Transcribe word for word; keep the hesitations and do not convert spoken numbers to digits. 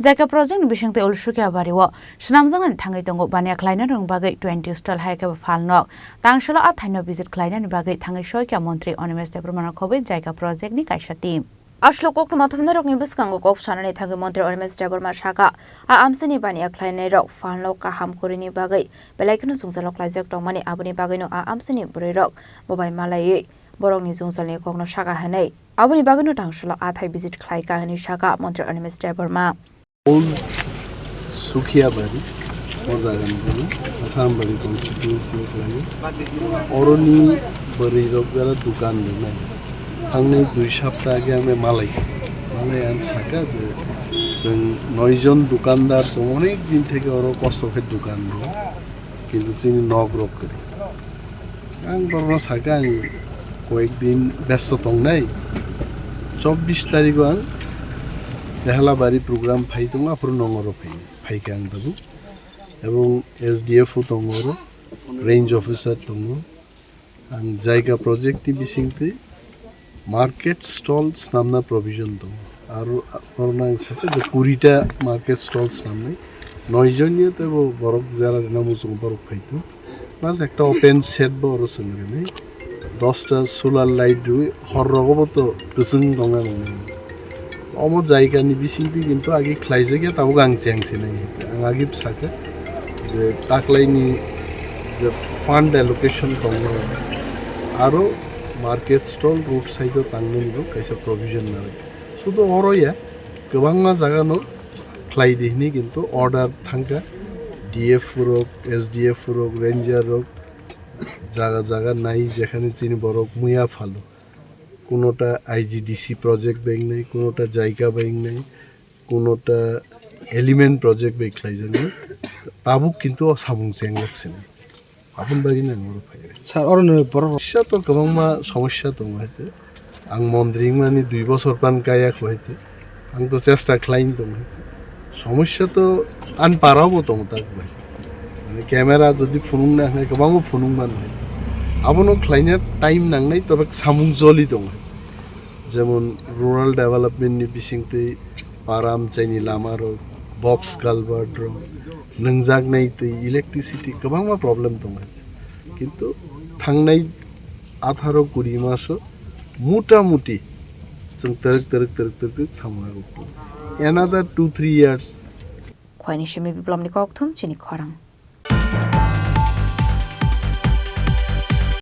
Jaika project ni bisingtwi Ulsukia bari o swnamjaknani thangwi tongo, baniya khlainani bagwi twenty stall hai khe phalnok. Tangsalo a thaino visit khlainani bagwi thangwi soikha montri Animesh Debbarma no khobwi jaika project ni kaisa team. Aslo koktwma thumnairokni bwskango kok sanani thangwi montri Animesh Debbarma saka, a amchaini baniya khlainairok phalnok kaham kwrwini bagwi belai kheno chwngsalok laijak tongmani, aboni bagwino a amchaini bwrwirok bo bai malaiwi borokni chwngsalni kokno saka hwnwi. Aboni bagwino tangsalo a thai visit khlaika hwnwi saka montri Animesh Debbarma. Old Sukhiabari, o jagani bono Asarambari constituency o khlaio. Oroni bwrwirok jara dukan rwnai. Thangnai dui sapta age ang malai, malai ang saka je chwng noi jon dukandar tongo, onek din theke oro kosto khe dukan rwo, kintu chini nok rok kwrwi. Ang borokno saka, ang koyek din besto tongnai. Chobbish tarigo ang Dehalabari program phai tongo, aphuru nongoro phai, phaikha ang tabuk. Ebong S D F o tongo oro, range officer tongo. Ang jaika project ni bisingtwi market stall snamna provision tongo. Aro, aro nang saka je kurita market stall snamnai. Noi jon ye tebo borok jara rina muchung borok phaitu. Plus ekta open shed bo oro chwng rinai. Dosta solar light rwi hor rogo bo to kwchwng tongna nangni. Omo jaika ni bisingtwi kintu agi khlaijak ya, tabuk ang cheng sinai. Ang agi bwsakhe je taklaini je fund allocation tongo, aro market stall road side o tangnani bo kaisa provision narwk. Sudo oro ya, kwbangma jaga no khlai di hwnwi kintu order thangkha D F rok, S D F rok, ranger rok, jaga jaga nai jekhani chini borok muya phalo. Kunota I G D C project bai wngnai, kunota jaika bai wngnai, kunota element project bai khlaijaknai. Tabuk kintu o samung chengjak sini. Aboni bagwi nang oro phai. Sir, oro ni borok rok. Kisa to kwbangma somosya tongo hai te. Ang mondri wngmani dui bosor pan kaya kho hai te. Ang to chesta khlaini tongo hai te. Somosya to ani parao bo tongo tak bai. Mane camera jodi phunuk na hai kwbangma phunuk man hai. Abono khlaina time nangnai, tobe samung joli tongo hai. Jemon rural development ni bisingtwi para amchaini lama rok, box culvert rok, nwngjak nai twi, electricity kwbangma problem tongo. Kintu thangnai atharo kuri maso muta muti chwng twrwk twrwk twrwk twrwk twrwk samung tongo. Another two three years. Khwaini simi biplopni kokthum chini khorang.